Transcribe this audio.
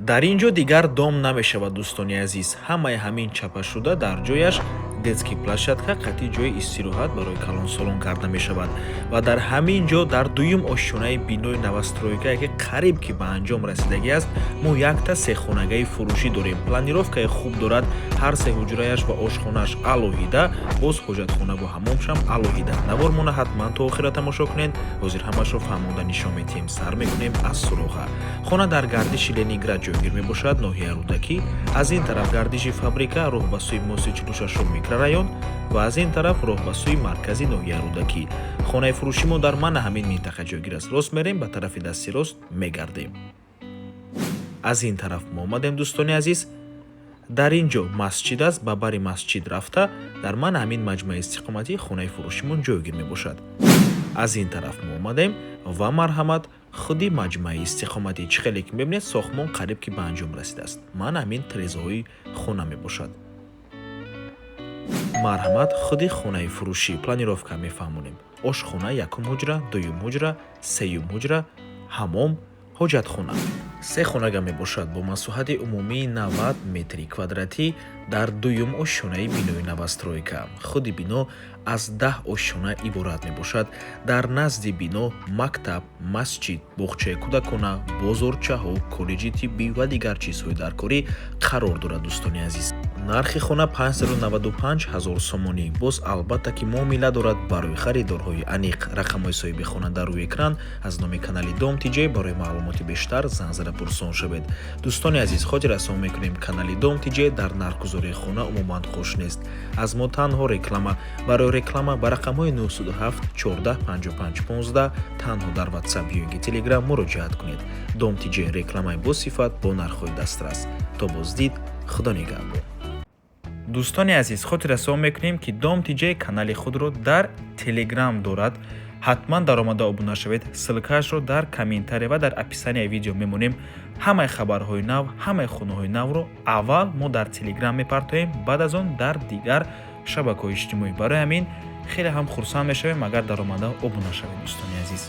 Дар ин ҷо дигар дом намешавад, дӯстони азиз. Ҳамаи ҳамин чапа шуда, дар ҷояш детский площадка қати ҷои истироҳат барои калонсолон карда мешавад. Ва дар ҳамин ҷо, дар дуюм ошёнаи бинои новостройка, ки қариб ки ба анҷом расидагӣ аст, мо якта сехонагаи фурӯшӣ дорем. Планировкаи хуб дорад, ҳар се ҳуҷраяш ва ошхонааш алоҳида, боз ҳоҷатхонаву ҳамомшам алоҳида. Навормона ҳатман то охира тамошо кунед. Ҳозир ҳамашро фаҳмонда нишон медиҳем. Сар мекунем аз суроға. Хона дар гардиши Ленинград ҷойгир мебошад, ноҳияи Рӯдакӣ. Аз ин тараф гардиши фабрика, роҳ ба сӯи мости 46 микрорайон, ва аз ин тараф роҳ ба сӯи маркази ноҳияи Рӯдакӣ. Хонаи фурӯши мо дар мана ҳамин минтақа ҷойгир аст. Рост мерем, ба тарафи дасти рост мегардем. Аз ин тараф мо омадем, дӯстони азиз. Дар ин ҷо масҷид аст. Ба бари масҷид рафта, дар мана ҳамин маҷмӯаи истиқоматӣ хонаи фурӯшимон ҷойгир мебошад. Аз ин тараф мо омадем ва марҳамат, худи маҷмӯаи истиқоматӣ. Чӣ хеле ки мебинед, сохтмон қариб ки ба анҷом расидааст. Мана ҳамин трезаҳои хона мебошад. Марҳамат, худи хонаи фурӯшӣ. Планировка мефаҳмонем: ошхона, якум ҳуҷра, дуюм ҳуҷра, сеюм ҳуҷра, ҳамом, ҳоҷатхона. Се хонага мебошад бо масоҳати умумии 90 метри квадратӣ дар дуюм ошёнаи бинои новостройка. Худи бино аз 10 ошёна иборат мебошад. Дар назди бино мактаб, масҷид, боғчаи кӯдакона, бозорчаҳо, коллеҷи тиббӣ ва дигар чизҳои даркорӣ қарор дорад. Дӯстони азиз, нархи хона 595 ҳазор сомонӣ. Боз, албатта ки, муомила дорад. Барои харидорҳои аниқ рақамҳои соҳиби хона дар рӯи экран. Аз номи канали Дом ТиҷЕ барои маълумоти бештар занг зада пурсон шавед. Дӯстони азиз, хотиррасон мекунем: канали Дом ТиҷЕ дар нархгузории хона умуман қош нест. Аз мо танҳо реклама. Барои реклама ба рақамҳои 907 14 55 15 танҳо дар Ватсап ё ин ки Телеграм муроҷиат кунед. Дом ТиҷЕ: рекламаи босифат бо нархҳои дастрас. То боздид, Худо нигаҳбон. Дӯстони азиз, хотиррасон мекунем, ки Дом ТиҷЕ канали худро дар Телеграм дорад. Ҳатман даромада обуна шавед. Ссылкаашро дар комментария ва дар описанияи видео мемонем. Ҳамаи хабарҳои нав, ҳамаи хонаҳои навро аввал мо дар Телеграм мепартоем, баъд аз он дар дигар шабакаҳои иҷтимоӣ. Барои ҳамин хеле ҳам хурсанд мешавем, агар даромада обуна шавед, дӯстони азиз.